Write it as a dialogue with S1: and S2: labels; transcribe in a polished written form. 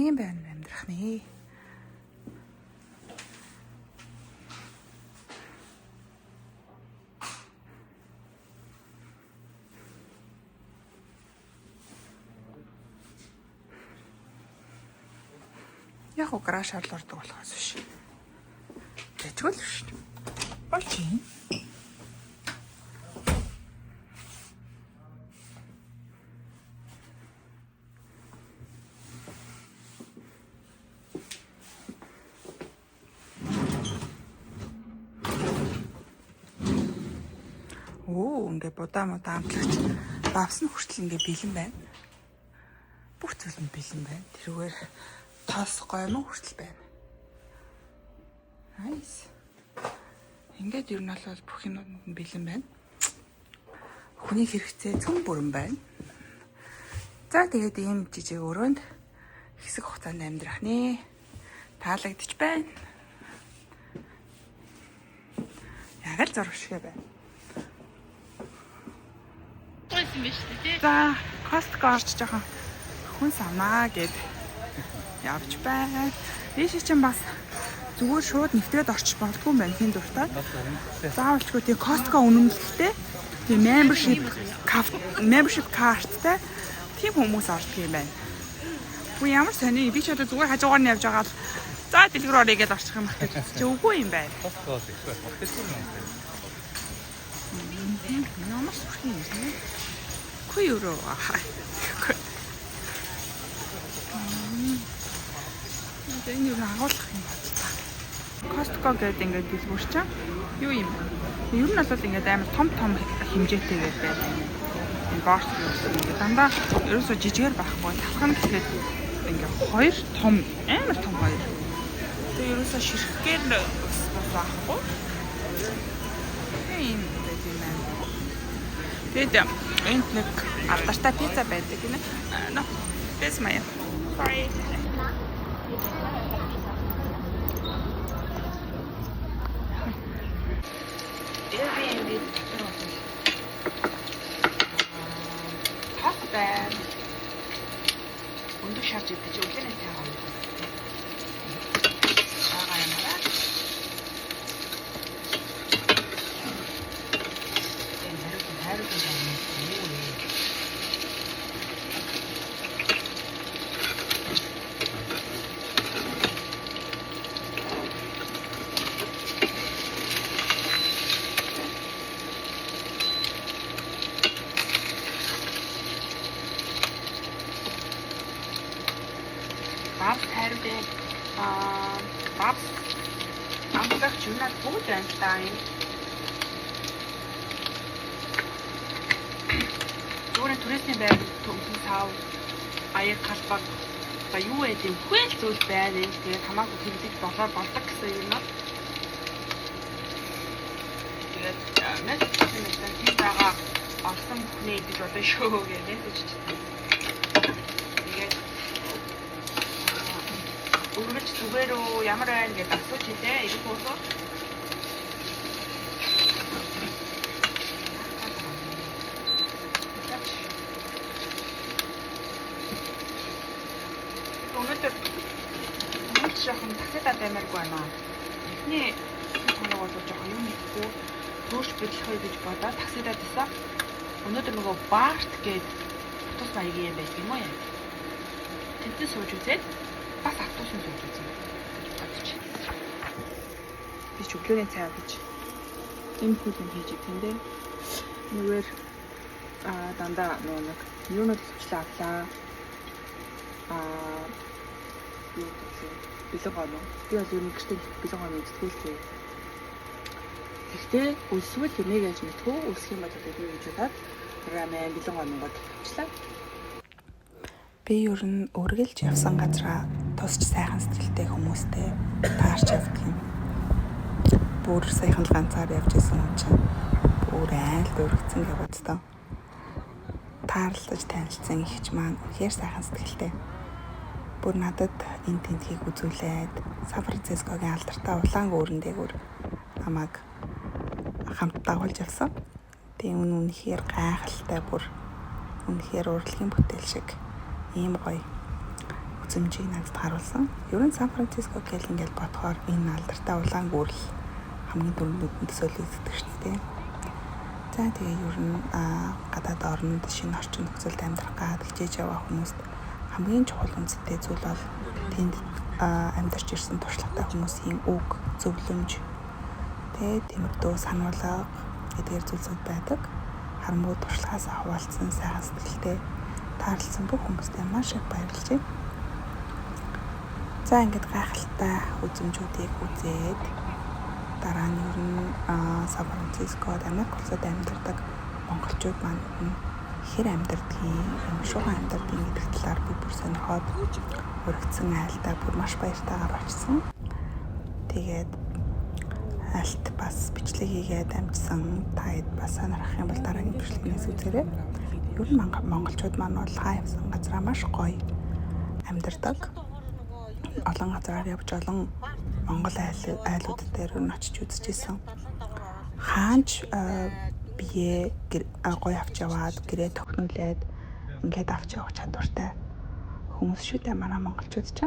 S1: ийм байранд амьдрах нэ. Яг уу гараж шаардлага ордог болохоос биш. Тэжгүй л биш. Болж юм. Оо, ингээ будаа мудаа амтлагч давс нь хүртэл ингээ бэлэн байна. Бүх зүйл нь бэлэн байна. Тэрүүгээр тос гоймон хүртэл байна. Nice. Ингээд ер нь бол бүх юмнууд нь бэлэн байна. Хүний хэрэгцээ цөм бүрэн байна. За тэгээд ийм жижиг өрөөнд хэсэг хугацаанд амьдрах нэ. Таалагдчих байна. Яг л зураг шиг байна.
S2: Гойсон биш үү тий?
S1: За, Costco орж жоохон хүн самнаа гэд явж байна. Ийш чинь бас зүгээр шууд нэвтрээд орчих болдгүй юм байна хин дуртай. Заавалчгүй тийм Costco үнэмлэлтэй тийм membership cardтай тийм хүмүүс ордог юм байна. Үгүй ямар сони би ч одоо зүгээр хажуугаар нь явж байгаа л за дэлгүүр оръё гэж орчих юм байх гэж чи үгүй юм байна.
S3: Costco бол их байх. Дэлгүүр юм байна.
S1: Ямар сүрхий юм бэ? Үгүй юу. Одоо энэ юу агуулах юм байна та. Costco гэдэг ингээд дэлгүүр чинь юу юм бэ? Ер нь бол ингээд амар том том хэмжээтэйгээр байдаг. Энэ борт гэсэн ингээд дандаа ерөөсөө жижигээр байхгүй. Талх нь гэхэд ингээд хоёр том амар том хоёр. Тэгээ ерөөсөө ширхгээр ус бас байхгүй. Тэгээ ийм байдаг юм байна. Тэгээд энд нэг алдартай пицца байдаг гинэ. No. This my. Sorry. Airbnb дотор бол тос байна. Өндөр шарж идэж өглөөний цай гоё. Байгаа юм аа. Энэ хариулт хариулт юм юу вэ? Бабс хайртай аа бабс амтлагч юунаад бүгд байна л да юм. Зүгээр түрээсний байр төвхөн сав аяг халбаг за юу байд юм бүхэл зүйл байна энэ. Тэгээд хамаагүй хэрэглэж болоо болдог гэсэн юм аа. Тэгээд мессеж хийсэн тийм байгаа олсон бүхнээ идэж болно шүү гэж мессеж читсэн. Тэгээд үргэлж зүгээр үү ямар байна гэдээ асууж илээ. Ирэх үү? Өнөөдөр нэг жоохон таксидаа баймааргүй байна. Эхний хоног бол жоохон юм идэхгүй төөш бэлэх вэ гэж бодоод таксидаа дасан. Өнөөдөр нөгөө Барт гээд автобус маягийн юм байдаг юм уу яа. Тэнцэн сууж үзээд бас автобусын сууж үзье гэж бодож. Би ч өглөөний цай гэж энэ хөл юм хийж идэн дээ. Нүгээр дандаа нөгөө нэг юунууд хвчлээ авлаа. Юу гэсэн бэлэн гомоо. Би бол ер нь гэртээ бэлэн гомоо иддэггүй л дээ. Гэхдээ өлсвөл хэмээг яаж мэдхүү өлсөх юм бол одоо би гэж бодоод рамен бэлэн гомонгод авчлаа. Би ер нь үргэлж явсан газараа тусч сайхан сэтгэлтэй хүмүүстэй таарч явдаг юм. Бүр саяхан л ганцаар явж исэн хүн чинь бүр айл дөрөгцөн гэж боддоо. Таарлаж танилцсан ихч маань үнэхээр сайхан сэтгэлтэй. Бүр надад энэ тентхийг үзүүлээд Сан Францискогийн алдартай улаан гүүрэн дээгүүр намайг хамт дагуулж явсан. Тийм үнэхээр гайхалтай бүр үнэхээр урлагийн бүтээл шиг ийм гоё
S4: үзэмжийг надад харуулсан. Ер нь Сан Франциско гэл ингээл бодохоор энэ алдартай улаан гүрэл хамгийн түрүүнд нүдэнд төсөөлөгддөг шүү дээ. За, тэгээ ер нь гадаад оронд шинэ орчин нөхцөлд амьдрах гад хичээж яваа хүмүүст хамгийн чухал үнцэнтэй зүйл бол тэнд амьдарч ирсэн туршлагатай хүмүүсийн үг, зөвлөмж, тэ тиймэрдүү сануулга эдгээр зүйлсүүд байдаг. Харамгүй туршлагаас хуваалцсан сайхан сэтгэлтэй таарласан бүх хүмүүстээ маш их баярлаж байна. За, ингээд гайхалтай үзэмжүүдийг үзээд дараа нь ер нь Сан Францискод, Америк улсад амьдардаг монголчууд маань нь хэр амьдардгийг, ямар шугам амьдардгийг гэдэг талаар би бүр сонирхоод өргөцсөн айлдаа бүр маш баяртайгаар очсон. Тэгээд айлт бас бичлэг хийгээд амжсан. Та хэд бас сонирхох юм бол дараагийн бичлэгнээс үзээрэй. Ер нь монголчууд маань бол хаа явсан газараа маш гоё амьдардаг. Олон газараар явж, олон Монгол айлууд дээр нь очиж үзчихсэн. Хаанч бие гоё авч яваад, гэрээ тохируулаад ингээд авч явах чадвартай хүмүүс шүү дээ манай монголчууд ч.